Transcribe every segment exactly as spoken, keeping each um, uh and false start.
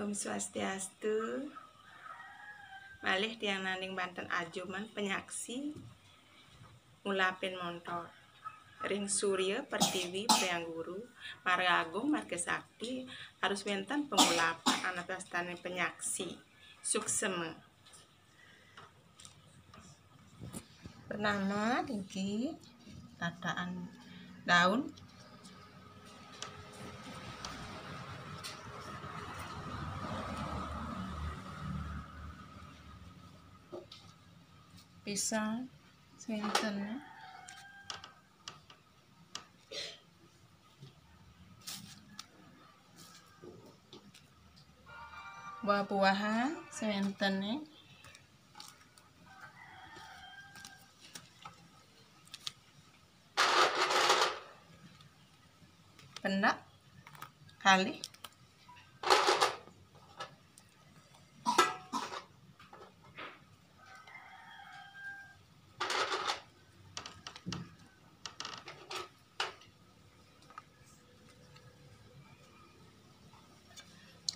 Om Swastiastu. Malih tiang nanding banten ajuman penyaksi ngulapin montor ring Surya Pertiwi Priangguru, marga agung, marga sakti, harus wenten pengulapan, anak wastane penyaksi. Suksema. Pertama, niki tataan daun. Pisang, senten. Buah-buahan senten. Pendak kalih.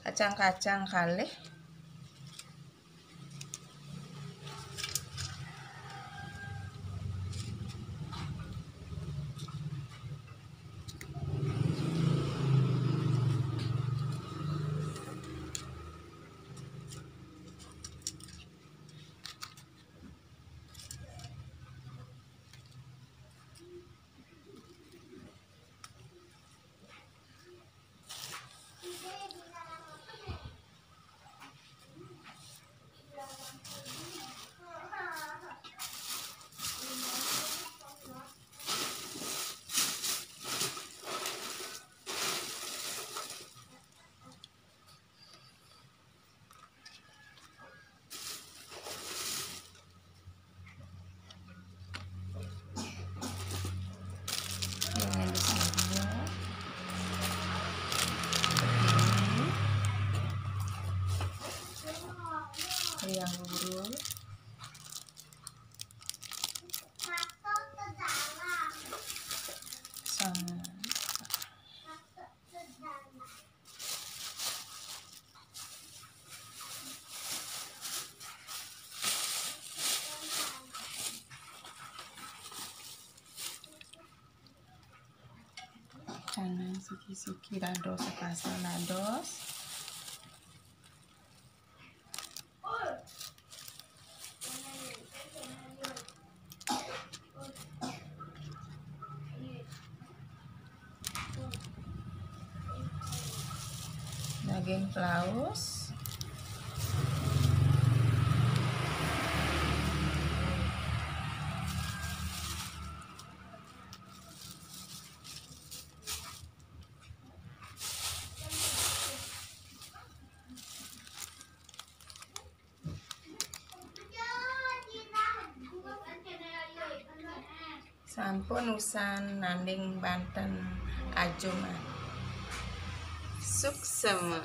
Kacang-kacang kalih. Yang gurul. Sama. Kanan siki-siki dados, sepasang dados. Daging pelaus. Sampun usan nanding banten ajuman. Suksema.